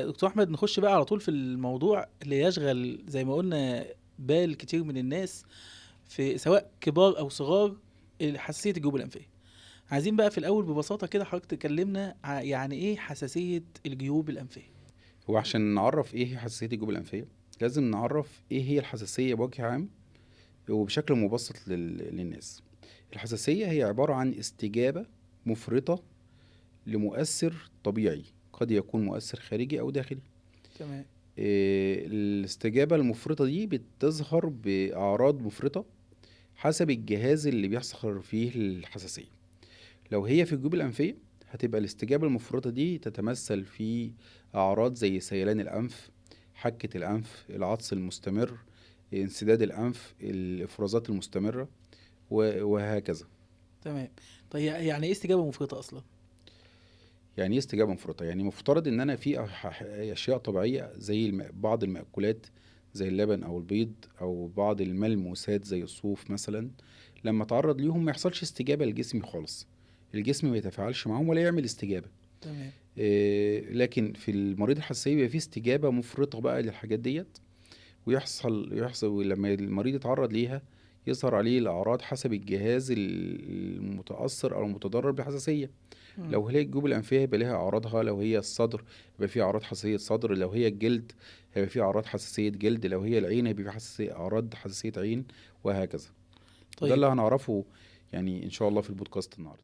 دكتور احمد، نخش بقى على طول في الموضوع اللي يشغل زي ما قلنا بال كتير من الناس، في سواء كبار او صغار، حساسية الجيوب الانفيه. عايزين بقى في الاول ببساطة كده حضرتك تكلمنا يعني ايه حساسية الجيوب الانفيه. هو عشان نعرف ايه هي حساسية الجيوب الانفيه لازم نعرف ايه هي الحساسية بوجه عام وبشكل مبسط للناس. الحساسية هي عبارة عن استجابة مفرطة لمؤثر طبيعي، قد يكون مؤثر خارجي او داخلي. تمام. الاستجابة المفرطة دي بتظهر بأعراض مفرطة حسب الجهاز اللي بيحصل فيه الحساسية. لو هي في الجيوب الأنفية هتبقى الاستجابة المفرطة دي تتمثل في أعراض زي سيلان الأنف، حكة الأنف، العطس المستمر، انسداد الأنف، الإفرازات المستمرة وهكذا. تمام. طيب يعني ايه استجابة مفرطة أصلا؟ يعني ايه استجابة مفرطة؟ يعني مفترض ان انا في اشياء طبيعية زي بعض المأكولات زي اللبن او البيض او بعض الملموسات زي الصوف مثلا، لما اتعرض ليهم ما يحصلش استجابة لجسمي خالص، الجسم ما يتفاعلش معاهم ولا يعمل استجابة. تمام. لكن في المريض الحساسية بيبقى في استجابة مفرطة بقى للحاجات ديت، ويحصل لما المريض يتعرض ليها يظهر عليه الأعراض حسب الجهاز المتأثر أو المتضرر بالحساسية. لو هي الجيوب الأنفية هيبقى ليها أعراضها، لو هي الصدر هيبقى فيه أعراض حساسية صدر، لو هي الجلد هيبقى فيه أعراض حساسية جلد، لو هي العين هيبقى فيه أعراض حساسية عين، وهكذا. طيب. وده اللي هنعرفه يعني إن شاء الله في البودكاست النهاردة.